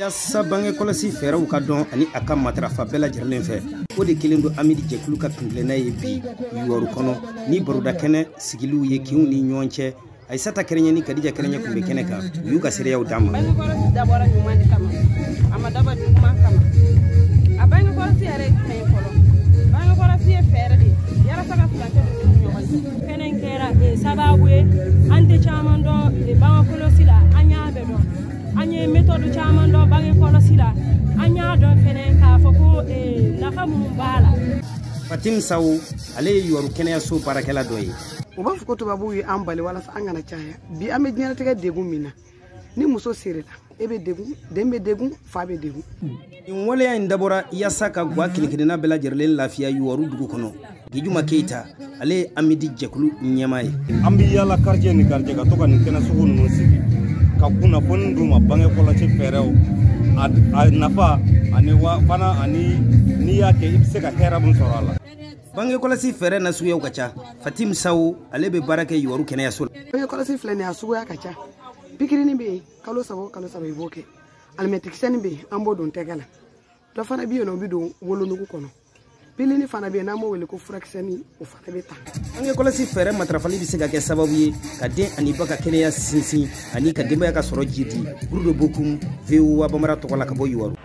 Yaasa bange kɔlɔsi fɛɛrɛw ka dɔn ani a ka matarafa bɛɛ lajɛlen fɛ, o de kelen don Amidi jɛkulu ka kuntilenna ye bi Youwarou kɔnɔ ni baroda kɛnɛ sigiliw ye kinw ni ɲɔgɔn cɛ. Aïssata Kɛrɛɲɛ ni Kadija Kɛrɛɲɛ tun bɛ kɛnɛ kan, u y'u ka seereyaw d'an ma. Bange kɔlɔsi dabɔra ɲuman de kama, a ma dabɔ juguman kama. A bange kɔlɔsi yɛrɛ ye jumɛn ye fɔlɔ? Bange kɔlɔsi ye fɛɛrɛ de ye yalasa ka furancɛ don u ni ɲɔgɔn cɛ. Kɛnɛ in kɛra sababu ye an tɛ caman dɔn bange kɔlɔsi la, an y'a bɛɛ dɔn. An ye méthode caman dɔn bange kɔlɔsi la, an y'a dɔn fɛnɛ k'a fɔ ko nafa minnu b'a la. Fatim Sawo, ale ye Youwarou kɛnɛyaso baarakɛla dɔ ye. U b'a fɔ ko tubabuw ye an bali walasa an kana caya. Bi an bɛ diɲɛlatigɛ degun min na, ni muso serila, e bɛ degun, den bɛ degun, fa bɛ degun. Nin waleya in dabɔra yaasa ka gwa kelen-kelenna bɛɛ lajɛlen lafiya Youwarou dugu kɔnɔ. Gijuma Keyita, ale ye Amidi jɛkulu ɲɛmaa ye. An bɛ yaala quartier ni quartier ka to ka nin kɛnɛ sugu ninnu sigi ka kunnafoni d'u ma bange kɔlɔsi fɛɛrɛw a nafa ani wa fana ani n'i y'a kɛ i bɛ se ka hɛrɛ min sɔrɔ a la. Bange kɔlɔsi fɛɛrɛ nasuguyaw ka ca. Fatim Sawo, ale bɛ baara kɛ Youwarou kɛnɛyaso la. Bange kɔlɔsi filɛ nin ye, a suguya ka ca. Pikirini bɛ yen, kalo 3 o kalo 3 i b'o kɛ. Alimɛtikisɛni bɛ yen, an b'o don tɛgɛ la. Dɔ fana bɛ yen nɔ, o bɛ don wolonugu kɔnɔ. Pilini fana bɛ yen, n'an b'o wele ko furakisɛni, o fana bɛ ta. Bange kɔlɔsi fɛɛrɛ matarafali bɛ se ka kɛ sababu ye ka den ani ba ka kɛnɛya sinsin ani ka denbaya ka sɔrɔ jidi. Gurudo Bokum, VOA Bambara tɔgɔ la ka bɔ Youwarou.